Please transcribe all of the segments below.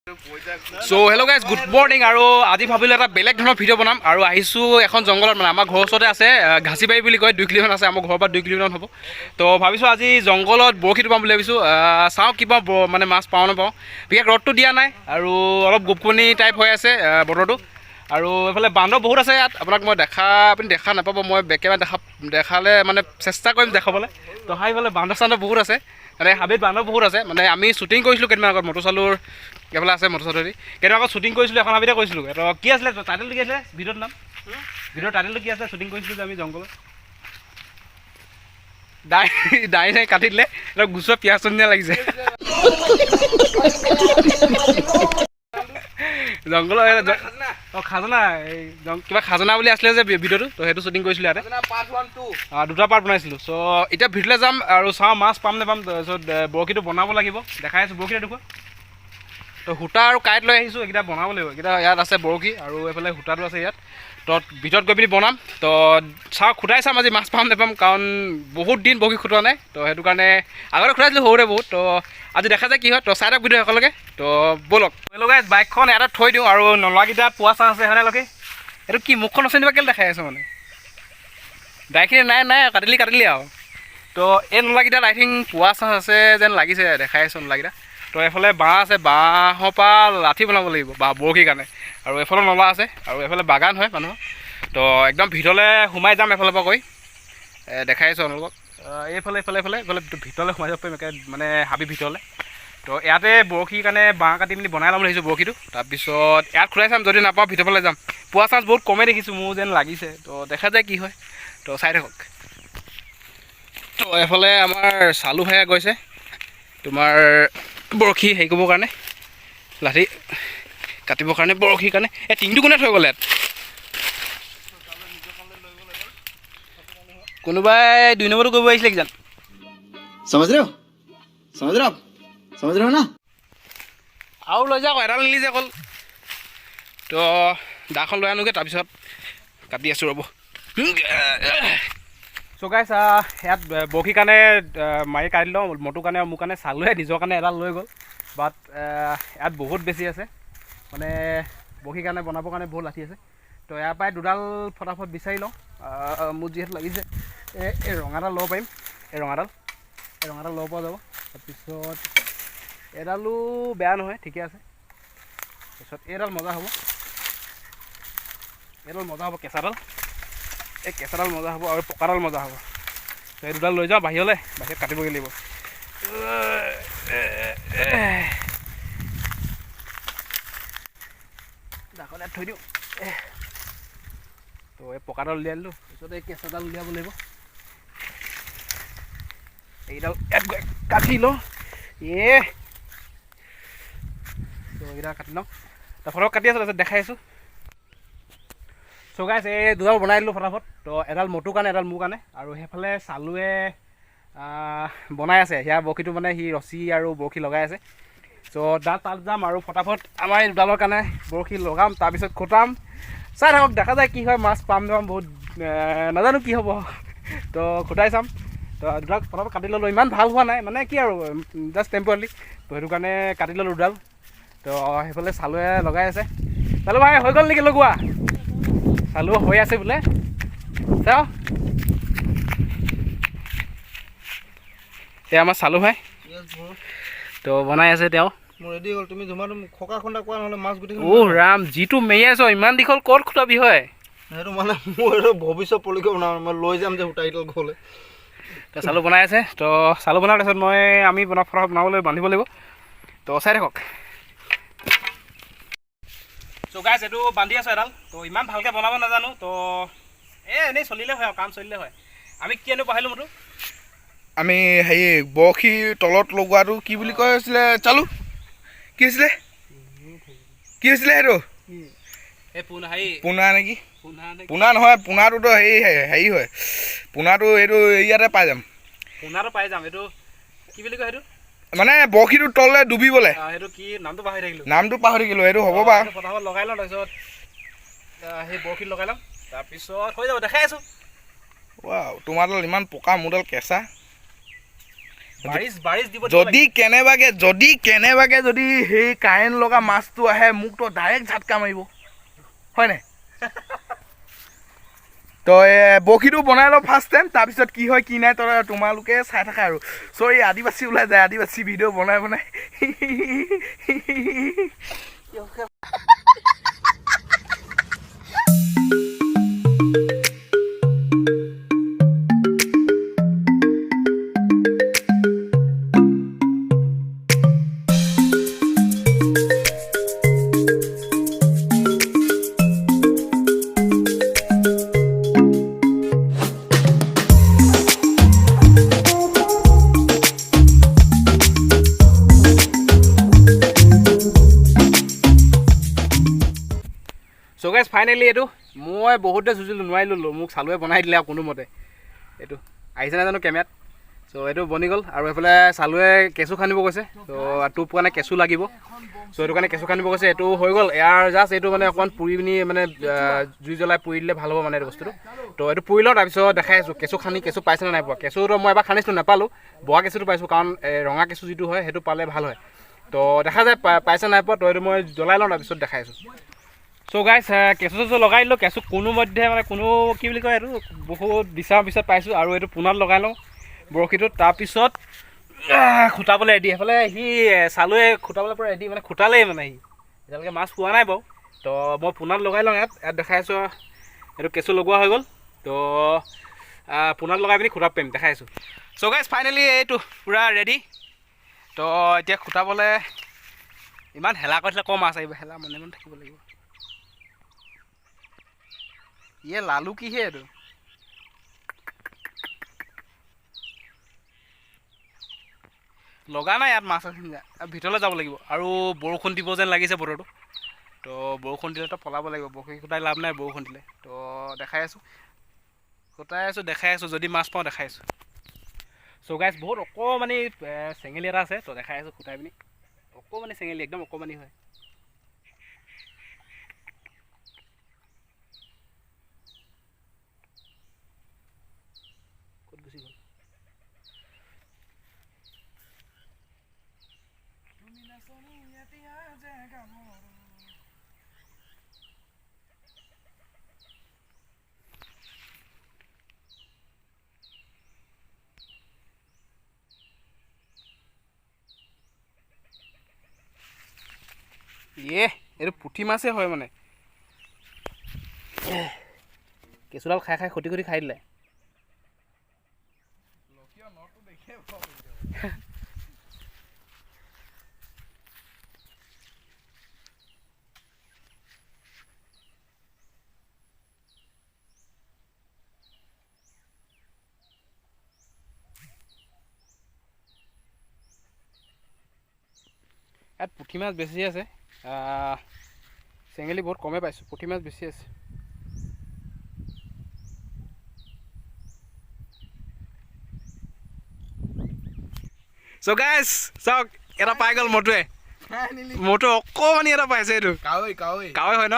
So hello guys, good morning. আৰু আজি ভাবিলোঁ এটা বেলেগ ধৰণৰ ভিডিঅ' বনাম আৰু আহিছোঁ এখন জংঘলত, মানে আমাৰ ঘৰৰ ওচৰতে আছে, ঘাচিবাৰী বুলি কয়। 2 কিলোমিটাৰ আছে আমাৰ ঘৰৰ পৰা, 2 কিলোমিটাৰ হ'ব। তো ভাবিছোঁ আজি জংঘলত বৰশী টোপাম বুলি ভাবিছোঁ। চাওঁ কিবা মানে মাছ পাওঁ নাপাওঁ। বিশেষ ৰ'দটো দিয়া নাই আৰু অলপ গোপগোপনি টাইপ হৈ আছে বতৰটো। আৰু এইফালে বান্দৰ বহুত আছে ইয়াত। আপোনাক মই দেখা, আপুনি দেখা নাপাব, মই বেকেমা দেখা দেখালে মানে চেষ্টা কৰিম দেখাবলৈ। তো সেইফালে বান্দৰ চান্দৰ বহুত আছে, মানে হাবিত বান্দৰ বহুত আছে। মানে আমি শ্বুটিং কৰিছিলোঁ কেইদিনমান আগত, মটৰ চালুৰ এইফালে আছে, মটৰ চালুৰি কেইদিনমান আগত শ্বুটিং কৰিছিলোঁ, এখন হাবিতে কৰিছিলোঁ। তো কি আছিলে টাইটেলটো? কি আছিলে ভিডিঅ'ৰ নাম? ভিডিঅ'ৰ টাইটেলটো কি আছিলে? শ্বুটিং কৰিছিলোঁ যে আমি জংঘলত, দাই দাই চাই কাটি দিলে, এতিয়া গুচোৱা পিঁয়াজ নিচিনা লাগিছে। জংঘলৰ অঁ, খাজনা, এই কিবা খাজনা বুলি আছিলে যে ভিডিঅ'টো, তো সেইটো শ্বুটিং কৰিছিলোঁ ইয়াতে। দুটা পাৰ্ট বনাইছিলোঁ। চ' এতিয়া ভিতৰলৈ যাম আৰু চাওঁ মাছ পাম নাপাম। তাৰপিছত বৰশীটো বনাব লাগিব, দেখাই আছোঁ। বৰশীটো দেখুৱা। তো সূতা আৰু কাঁইট লৈ আহিছোঁ, এইকেইটা বনাব লাগিব। এইকেইটা ইয়াত আছে বৰশী আৰু এইফালে সূতাটো আছে ইয়াত। তো ভিতৰত গৈ পিনি বনাম। তো চাওঁ, খুটাই চাম আজি মাছ পাম নাপাম, কাৰণ বহুত দিন বৰশী খুটোৱা নাই। তো সেইটো কাৰণে, আগতে খুটাইছিলোঁ সৰুতে বহুত। তো আজি দেখা যায় কি হয়। তো চাই থাকক ভিডিঅ' একেলগে। তো ব'লক। লগাই বাইকখন ইয়াতে থৈ দিওঁ আৰু নলাকেইটা পোৱা চান্স আছে, হয়নে লগে? এইটো কি মুখখন আছে নিবা, কেলৈ দেখাই আছে? মানে দাইখিনি নাই নাই, কাটিলি কাটিলি আৰু। তো এই নলাকেইটাত আই থিংক পোৱা চান্স আছে যেন লাগিছে, দেখাই আছোঁ নলাকেইটা। তো এইফালে বাঁহ আছে, বাঁহৰ পৰা লাঠি বনাব লাগিব বা বৰশীৰ কাৰণে। আৰু এইফালে নলা আছে আৰু এইফালে বাগান হয় মানুহৰ। তো একদম ভিতৰলৈ সোমাই যাম এফালৰ পৰা গৈ, দেখাই আছোঁ আপোনালোকক। এইফালে এইফালে এইফালে এইফালে ভিতৰলৈ সোমাই যাব পাৰিম, একে মানে হাবি ভিতৰলৈ। তো ইয়াতে বৰশীৰ কাৰণে বাঁহ কাটি মেলি বনাই ল'ম বুলি ভাবিছোঁ বৰশীটো। তাৰপিছত ইয়াত খোলাই চাম, যদি নাপাওঁ ভিতৰৰ ফালে যাম। পোৱা চান্স বহুত কমেই দেখিছোঁ মোৰ যেন লাগিছে। তো দেখা যায় কি হয়, তো চাই থাকক। তো এইফালে আমাৰ চালু ভাইয়া গৈছে তোমাৰ বৰশী হেৰি কৰিবৰ কাৰণে, লাঠি কাটিবৰ কাৰণে, বৰশীৰ কাৰণে। এই টিংটো কোনে থৈ গ'লে ইয়াত? কোনোবাই দুই নম্বৰটো কৰিব আহিছিলে কিজান। समझ रहे हो? समझ रहे हो आप? समझ रहे हो ना? আৰু লৈ যাওক, এডাল নিলি যে অকল। তো দাখন লৈ আনোগৈ, তাৰপিছত কাটি আছোঁ, ৰ'ব। চ' গাইছ, ইয়াত বৰশীৰ কাৰণে মাৰি কাটি লওঁ, মটোৰ কাৰণে আৰু মোৰ কাৰণে। চালোৱে নিজৰ কাৰণে এডাল লৈ গ'ল, বাট ইয়াত বহুত বেছি আছে, মানে বৰশীৰ কাৰণে বনাবৰ কাৰণে বহুত লাঠি আছে। তো ইয়াৰ পৰাই দুডাল ফটাফট বিচাৰি লওঁ। মোৰ যিহেতু লাগিছে এই ৰঙাডাল ল'ব পাৰিম, এই ৰঙাডাল ল'ব পৰা যাব। তাৰপিছত এডালো বেয়া নহয়, ঠিকে আছে। তাৰপিছত এইডাল মজা হ'ব, এইডাল মজা হ'ব, কেঁচাডাল, এই কেঁচাডাল মজা হ'ব আৰু পকাডাল মজা হ'ব। তো এই দুডাল লৈ যাওঁ বাহিৰলৈ, বাহিৰত কাটিবগৈ লাগিব। দাখন ইয়াত থৈ দিওঁ। তো এই পকাডাল উলিয়াই দিলোঁ, তাৰপিছত এই কেঁচাডাল উলিয়াব লাগিব। এইডাল ইয়াত গৈ কাটি লওঁ। তো এইকেইটা কাটি লওঁ। তো ফটাফট কাটি আছোঁ, তাৰপিছত দেখাই আছোঁ। চ' গাইছ, এই দুডাল বনাই দিলোঁ ফটাফট। তো এডাল মটোৰ কাৰণে, এডাল মোৰ কাৰণে। আৰু সেইফালে চালুৱে বনাই আছে সেয়া বৰশীটো, মানে সি ৰছী আৰু বৰশী লগাই আছে। চ' তাত যাম আৰু ফটাফট আমাৰ এই দুডালৰ কাৰণে বৰশী লগাম, তাৰপিছত খুটাম। চাই থাকক, দেখা যায় কি হয়, মাছ পাম নাপাম বহুত নাজানো কি হ'ব। তো খুটাই চাম। তো দুডাল ফটাফট কাটি ল'লোঁ, ইমান ভাল হোৱা নাই, মানে কি আৰু জাষ্ট টেম্পৰাৰী। তো সেইটো কাৰণে কাটি ল'লোঁ দুডাল। তো সেইফালে চালুৱে লগাই আছে। চালু ভাই, হৈ গ'ল নেকি লগোৱা? চালু হৈ আছে বোলে, চাওঁ। এই আমাৰ চালু ভাই, তো বনাই আছে তেওঁ। মোৰ ৰেডি হ'ল, তুমি ধুমা ধুম খকা খুন্দা কোৱা, নহ'লে মাছ গোটেইখিনি। অ' ৰাম, যিটো মেৰিয়াইছ, ইমান দীঘল ক'ত খুটাবি হয়? সেইটো মানে মোৰ এইটো ভৱিষ্যত পৰিকল্পনা, মই লৈ যাম যে সূতাকেইডাল ঘৰলৈ। তো চালু বনাই আছে। তো চালু বনাৰ তাৰপিছত মই আমি বনা ফটাফট বনাবলৈ বান্ধিব লাগিব। তো চাই থাকক। চ' গাইছ, এইটো বান্ধি আছোঁ এডাল। তো ইমান ভালকৈ বনাব নাজানো, তো এই এনেই চলিলে হয় আৰু কাম চলিলে হয়। আমি কি আনিব পাহৰিলোঁ মোৰতো। আমি হেৰি বৰশী তলত লগোৱাটো কি বুলি কয় আছিলে চালু? কি আছিলে, কি আছিলে সেইটো? এই পোনা হেৰি। পোনা নেকি? পোনা নে? পোনা নহয়, পোনাটোতো হেৰি হেৰি হয়, পোনাটো এইটো ইয়াতে পাই যাম। পোনাটো পাই যাম। এইটো কি বুলি কয় সেইটো? মানে বৰশীটো তললৈ ডুবিবলে। সেইটো কি নামটো পাহৰি থাকিলোঁ। নামটো পাহৰি থাকিলোঁ, সেইটো হ'ব বাৰু। সেইটো ফটাফট লগাই লওঁ, তাৰপিছত সেই বৰশীত লগাই ল'ম, তাৰপিছত হৈ যাব, দেখাই আছোঁ। ৱাও, তোমাৰডাল ইমান পকা, মোৰডাল কেঁচা। বাৰিছ বাৰিছ দিব। যদি কেনেবাকে যদি সেই কাৰেণ্ট লগা মাছটো আহে, মোকতো ডাইৰেক্ট ঝাটকা মাৰিব, হয় নাই? তই বৰশীটো বনাই লওঁ ফাৰ্ষ্ট টাইম, তাৰপিছত কি হয় কি নাই তই তোমালোকে চাই থাকা। আৰু চৰি, আদিবাসী ওলাই যায়, আদিবাসী ভিডিঅ' বনাই বনাই। চ' গাইজ, ফাইনেলি এইটো মই বহুত দেৰি যুঁজিলোঁ, নোৱাৰিলোঁ। মোক চালুৱে বনাই দিলে আৰু কোনোমতে। এইটো আহিছে নাই জানো কেমেৰাত। চ' এইটো বনি গ'ল। আৰু এইফালে চালুৱে কেঁচু খান্দিব গৈছে। ত' টোপ কাৰণে কেঁচু লাগিব, চ' সেইটো কাৰণে কেঁচু খান্দিব গৈছে। এইটো হৈ গ'ল। ইয়াৰ জাষ্ট এইটো মানে অকণমান পুৰি পিনি, মানে জুই জ্বলাই পুৰি দিলে ভাল হ'ব মানে এইটো বস্তুটো। তো এইটো পুৰি লওঁ, তাৰপিছত দেখাই আছোঁ কেঁচু খান্দি কেঁচু পাইছে নে নাই পোৱা। কেঁচুটো মই এবাৰ খান্দিছিলোঁ, নাপালোঁ। বগা কেঁচুটো পাইছোঁ, কাৰণ এই ৰঙা কেঁচু যিটো হয় সেইটো পালে ভাল হয়। তো দেখা যায় পাইছে নাই পোৱা। তো এইটো মই জ্বলাই লওঁ, তাৰপিছত দেখাই আছোঁ। চ' গাইছ, কেঁচু চেঁচু লগাই দিলোঁ। কেঁচু কোনো মধ্যে, মানে কোনো কি বুলি কয় এইটো, বহুত বিচাৰ পিছত পাইছোঁ। আৰু এইটো পোনাত লগাই লওঁ বৰশীটো, তাৰপিছত খুটাবলৈ ৰেডি। সেইফালে সি চালুৱে খুটাবলৈ পূৰা ৰেডি, মানে খুটালেই, মানে সি এতিয়ালৈকে মাছ পোৱা নাই বাৰু। তো মই পোনাত লগাই লওঁ। ইয়াত ইয়াত দেখাই আছোঁ, এইটো কেঁচু লগোৱা হৈ গ'ল। তো পোনাত লগাই পিনি খুটাব পাৰিম, দেখাই আছোঁ। চ' গাইছ, ফাইনেলি এইটো পূৰা ৰেডি। তো এতিয়া খুটাবলৈ ইমান হেলা কৰি থ'লে কম মাছ আহিব? হেলা মনে মনে থাকিব লাগিব। ইয়ে লালু কিহে এইটো? লগা নাই ইয়াত মাছ আছে, ভিতৰলৈ যাব লাগিব। আৰু বৰষুণ দিব যেন লাগিছে বতৰটো। তো বৰষুণ দিলেতো পলাব লাগিব, বৰশী খুটাই লাভ নাই বৰষুণ দিলে। তো দেখাই আছোঁ, খুটাই আছোঁ, দেখাই আছোঁ, যদি মাছ পাওঁ দেখাই আছোঁ। চ' গাইছ, বহুত অকণমানি চেঙেলী এটা আছে। তো দেখাই আছোঁ খুটাই পিনি, অকণমানি চেঙেলী, একদম অকণমানি হয়। ক'ত গুচি গ'ল? ইয়ে, এইটো পুঠি মাছেই হয়। মানে কেঁচুডাল খাই খাই খুটি খুটি খাই দিলে। ইয়াত পুঠি মাছ বেছি আছে, চেঙেলী বহুত কমেই পাইছোঁ, পুঠি মাছ বেছি আছে। চ' গাইজ, চাওক, এটা পাই গ'ল মটোৱে। মটো অকণমানি এটা পাইছে এইটো। কাৱৈ, কাৱৈ। কাৱৈ হয় ন?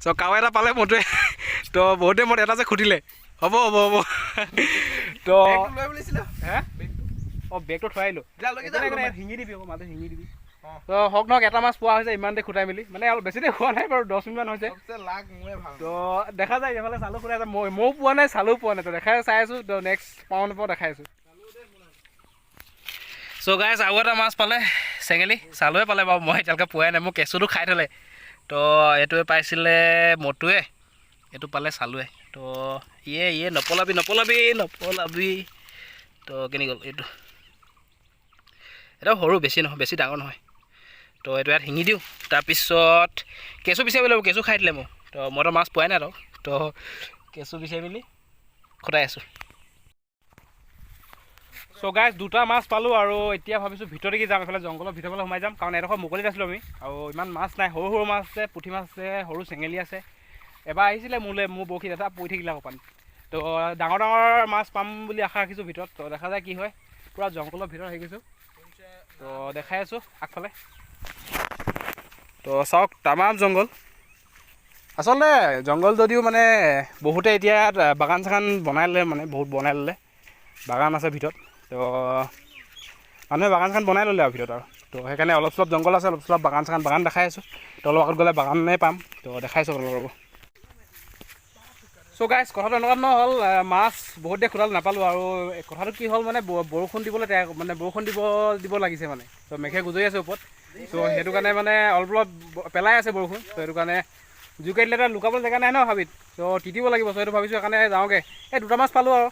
চ' কাৱৈ এটা পালে মটোৱে। তো বহুতে মত এটা যে খুটিলে, হ'ব হ'ব হ'ব। তো বেগটো লৈ বুলিছিলো। হে, অঁ, বেগটো থৈ আহিলোঁ। যা, লৈ যা। একো নাই, শিঙি দিবি আকৌ, মাজত শিঙি দিবি। তো হওক নহওক, এটা মাছ পোৱা হৈছে ইমান দেৰি খুটাই মেলি, মানে অলপ বেছি দেৰি খোৱা নাই বাৰু, 10 মিনিটমান হৈছে। চবচে লাক মোৰে ভাল। তো দেখা যায়। এইফালে চালু খুটাই আছে, মই ময়ো পোৱা নাই, চালু পোৱা নাই। তো দেখাই চাই আছোঁ, তো নেক্সট পাওঁ নাপাওঁ দেখাই আছোঁ। চ' গাইজ, আৰু এটা মাছ পালে, চেঙেলী চালুৱে পালে বাৰু, মই এতিয়ালৈকে পোৱাই নাই। মোৰ কেঁচুটো খাই থ'লে। তো এইটোৱে পাইছিলে মটুৱে, এইটো পালে চালুৱে। তো ইয়ে ইয়ে, নপলাবি নপলাবি নপলাবি। তো কেনি গ'ল এইটো? এটা সৰু, বেছি নহয়, বেছি ডাঙৰ নহয়। তো এইটো ইয়াত শিঙি দিওঁ, তাৰপিছত কেঁচু বিচাৰিব লাগিব। কেঁচু খাই দিলে মোৰ। তো মইতো মাছ পোৱাই নাই। তো কেঁচু বিচাৰি মেলি খুটাই আছোঁ। চ' গাইজ, দুটা মাছ পালোঁ আৰু এতিয়া ভাবিছোঁ ভিতৰতে যাম, এইফালে জংঘলৰ ভিতৰৰ ফালে সোমাই যাম, কাৰণ এডোখৰ মুকলিত আছিলোঁ আমি আৰু ইমান মাছ নাই। সৰু সৰু মাছ আছে, পুঠি মাছ আছে, সৰু চেঙেলী আছে। এবাৰ আহিছিলে মোলৈ, মোৰ বৰশীত এটা পৰি থাকিলে আকৌ পানীত। তো ডাঙৰ ডাঙৰ মাছ পাম বুলি আশা ৰাখিছোঁ ভিতৰত। তো দেখা যায় কি হয়। পূৰা জংঘলৰ ভিতৰত আহি গৈছোঁ। তো দেখাই আছোঁ আগফালে। তো চাওক, তামাম জংঘল। আচলতে জংঘল যদিও মানে বহুতে এতিয়া ইয়াত বাগান চাগান বনাই ল'লে, মানে বহুত বনাই ল'লে, বাগান আছে ভিতৰত। তো মানুহে বাগান চাগান বনাই ল'লে আৰু ভিতৰত আৰু। তো সেইকাৰণে অলপ চলপ জংঘল আছে, অলপ চলপ বাগান চাগান, বাগান দেখাই আছোঁ। তো অলপ আগত গ'লে বাগানেই পাম, তো দেখাইছোঁ আপোনালোকক। চ' গাইজ, কথাটো এনেকুৱা নহ'ল, মাছ বহুত দেৰি খোলাল, নাপালোঁ। আৰু এই কথাটো কি হ'ল মানে বৰষুণ দিবলৈ মানে বৰষুণ দিব দিব লাগিছে মানে। ত' মেঘে গুজৰি আছে ওপৰত। চ' সেইটো কাৰণে মানে অলপ অলপ পেলাই আছে বৰষুণ। ত' সেইটো কাৰণে জুকাই দিলে তাত লুকাবলৈ জেগা নাই ন হাবিত। চ' তিতিব লাগিব। চ' সেইটো ভাবিছোঁ, সেইকাৰণে যাওঁগৈ। এই দুটা মাছ পালোঁ আৰু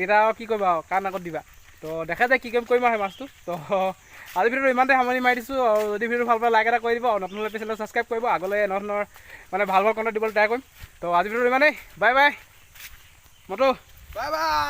এতিয়া আৰু কি কৰিবা আৰু কাৰ নাকত দিবা? তো দেখা যায় কি কৰিম কৰিম আৰু সেই মাছটো। তো আজি ভিডিঅ'টো ইমানতে সামৰণি মাৰি দিছোঁ। আৰু যদি ভিডিঅ'টো ভাল পায়, লাইক এটা কৰি দিব আৰু নতুন হ'লে চেনেল ছাবস্ক্ৰাইব কৰিব। আগলৈ এনেধৰণৰ মানে ভাল ভাল কণ্টেণ্ট দিবলৈ ট্ৰাই কৰিম। তো আজি ভিডিঅ'টো ইমানেই, বাই বাই। মতো। Bye bye.